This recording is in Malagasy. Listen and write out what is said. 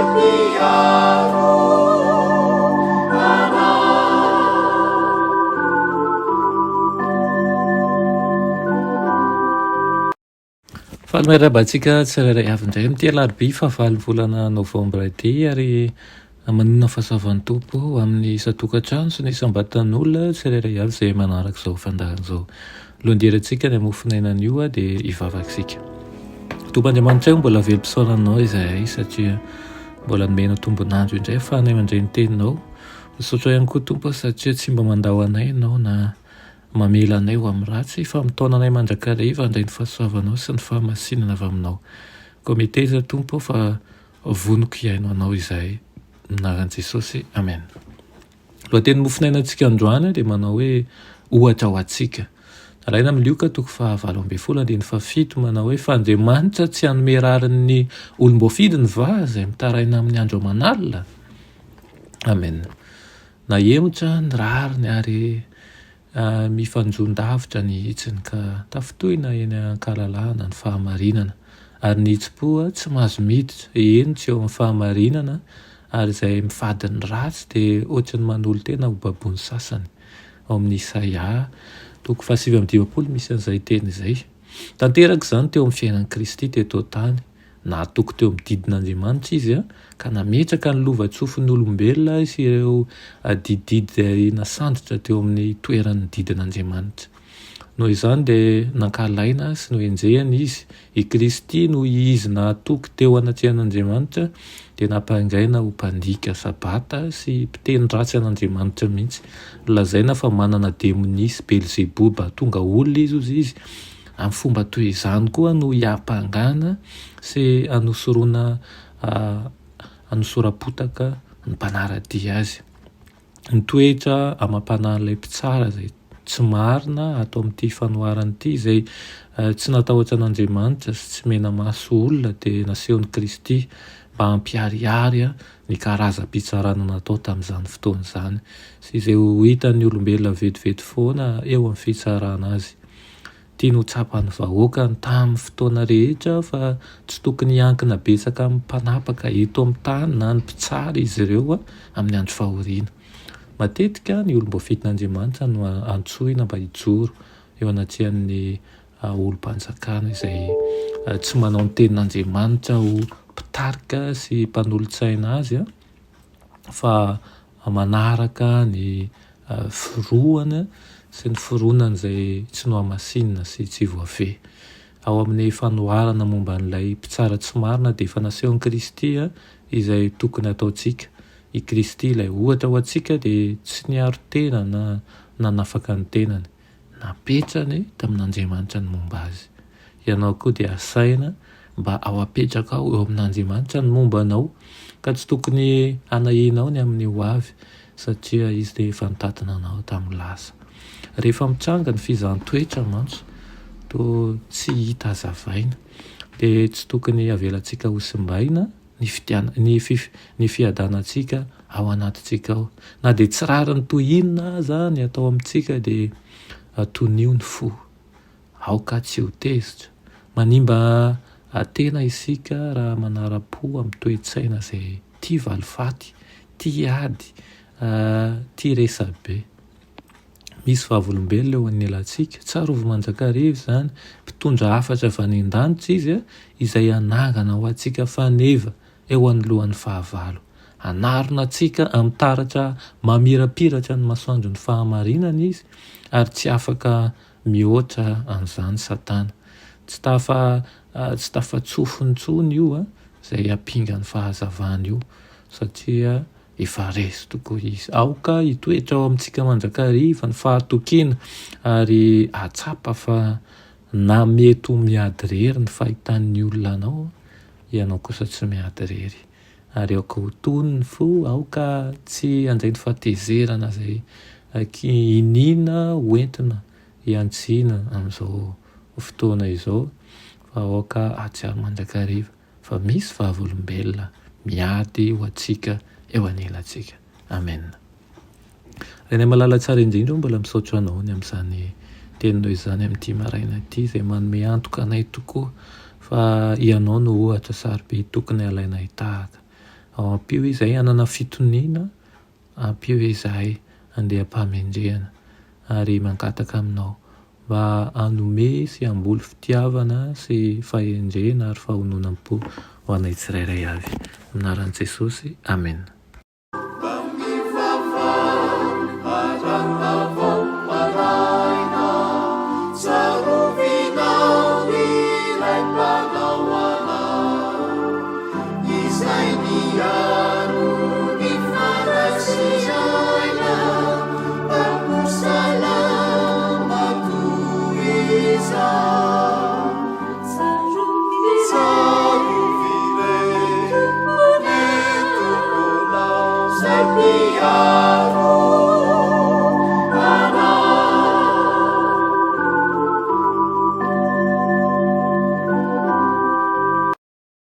Mpiaro anay. Faly miarahaba antsika tsirairay avy indray amin'ity alarobia fahavalo volana novambra ity ary manonona fahasoavan'ny Tompo ho amin'ny isan-tokantrano sy ny isam-batan'olona tsirairay avy izay manaraka izao fandaharana izao. Alohan'ny hidirantsika any amin'ny mofon'aina anio dia hivavaka isika. Tompo Andriamanitray o, mbola velom-pisaorana Anao izahay satria mbola nomenao tombon'andro indray ahafahanay mandre ny Teninao. Misaotra ihany koa Tompo satria tsy mba mandao anay Ianao na mamela anay ho amin'ny ratsy fa mitaona anay mandrakariva handray ny fahasoavanao sy ny fahamasinana avy Aminao. Koa meteza Tompo fa voniko hihaino Anao izahay. Amin'ny anaran'i Jesosy. Amen. Lohateny mofonainantsika androany dia manao hoe ohatra ho antsika. Alaina amin'ny Lioka toko faha 18 andininy faha-7 manao hoe fa Andriamanitra tsy hanome rariny ny olom-boafidiny va izay mitaraina amin'ny andro aman'alina? Amen. Nahemotra ny rariny ary mifanjon-davitra ny hitsiny ka tafintohina eny an-kalalahana ny fahamarinana, ary ny hitsim-po tsy mahazo miditra, eny tsy eo amin'ny fahamarinana, ary izay mifady ny ratsy dia ohatry ny manolo-tena ho baboin'ny sasany. Ao amin'ny Isaia, toko faha-59 misy an'izay teny izay. Tanteraka izany teo amin'ny fiainan'i Kristy teto an-tany. Nahatoky teo amin'ny didin'Andriamanitra izy ka nametraka ny lova-tsofin'ny olombelona sy ireo dididy izay nasandratra teo amin'ny toeran'ny didin'Andriamanitra. Noho izany dia nankahalaina sy nohenjehina izy. I Kristy noho izy nahatoky teo anatrehan'Andriamanitra dia nampangaina ho mpandika Sabata sy mpiteny ratsy an'Andriamanitra mihitsy. Nolazaina fa manana demonia sy Belzeboba tonga olona izy hozy izy. Amin'ny fomba toy izany koa no hiampangana sy hanosoroana hanosoram-potaka ny mpanara-dia azy. Ny toetra amam-panahin'ilay mpitsara izay tsy marina ato amin'ity fanoharana ity, izay tsy natahotra an'Andriamanitra sy tsy mena-maso olona dia nasehon'i Kristy mba hampiharihary ny karazam-pitsarana natao tamin'izany fotoana izany sy izay ho hitan'ny olombelona vetivety foana eo amin'ny fitsarana azy. Tiany ho tsapan'ny vahoakany tamin'ny fotoana rehetra fa tsy tokony hiankina betsaka amin'ny mpanapaka eto amin'ny tany na ny mpitsara izy ireo amin'ny andro fahoriana. Matetika ny olom-boafidin'Andriamanitra no antsoina mba hijoro eo anatrehan'ny olom-panjakana izay tsy manao ny tenin'Andriamanitra ho mpitarika sy mpanolotsaina azy fa manaraka ny firohana sy ny fironana izay tsy nohamasinina sy tsy voafehy. Ao amin'ny fanoharana momba an'ilay mpitsara tsy marina dia efa nasehon'i Kristy izay tokony hataontsika. I Kristy ilay ohatra ho antsika dia tsy niaro tena na nanafaka ny tenany. Napetrany tamin'Andriamanitra ny momba azy. Ianao koa dia asaina mba ao apetrakao eo amin'Andriamanitra ny momba anao, ka tsy tokony hanahianao ny amin'ny ho avy, satria Izy dia efa nitantana anao tamin'ny lasa. Rehefa mitranga ny fizahan-toetra mantsy, toa tsy hita hazavaina, dia tsy tokony havelantsika hosimbaina ny fitiana, ny fif, ny fiadanantsika ao anatintsika ao. Na dia tsy rariny toy inona aza ny atao amintsika dia tonio ny fo. Aoka tsy ho tezitra. Manimba tena isika raha manara-po amin'ny toe-tsaina izay tia valifaty, tia ady, tia resabe. Misy vavolombelona eo anelantsika. Tsarovy mandrakariva izany. Mpitondra hafatra avy any an-danitra izy, izay hanangana ho antsika faneva eo anoloan'ny fahavalo. Hanarona antsika amin'ny taratra mamirapiratra ny masoandron'ny fahamarinana izy, ary tsy afaka mihoatra an'izany Satana. Tsy tafa tsy tafatsofina intsony io izay ampingan'ny fahazavana io, satria Efa resy tokoa izy. Aoka hitoetra ao amintsika mandrakariva ny fahatokiana ary hahatsapa fa na mety ho miady irery ny fahitan'ny olona anao, ianao kosa tsy miady irery. Ary aoka ho tony ny fo, aoka tsy handray ny fahatezerana izay iniana ho entina hihantsiana amin'izao fotoana izao, fa aoka hahatsiaro mandrakariva. fa misy vavolombelona miady ho antsika eo anilantsika. Amen. Renay malala tsara indrindra mbola misaotra anao ny amin'izany teninao izany amin'ity maraina ity izay manome antoka anay tokoa fa ianao no ohatra sarobidy tokony halainay tahaka. Ampio izahay hanana fitoniana, ampio izahay handeha am-pahamendrehana ary mangataka Aminao mba hanome sy hamboly fitiavana sy fahendrena ary fahononam-po ho anay tsirairay avy. Amin'ny anaran'i Jesosy, Amena.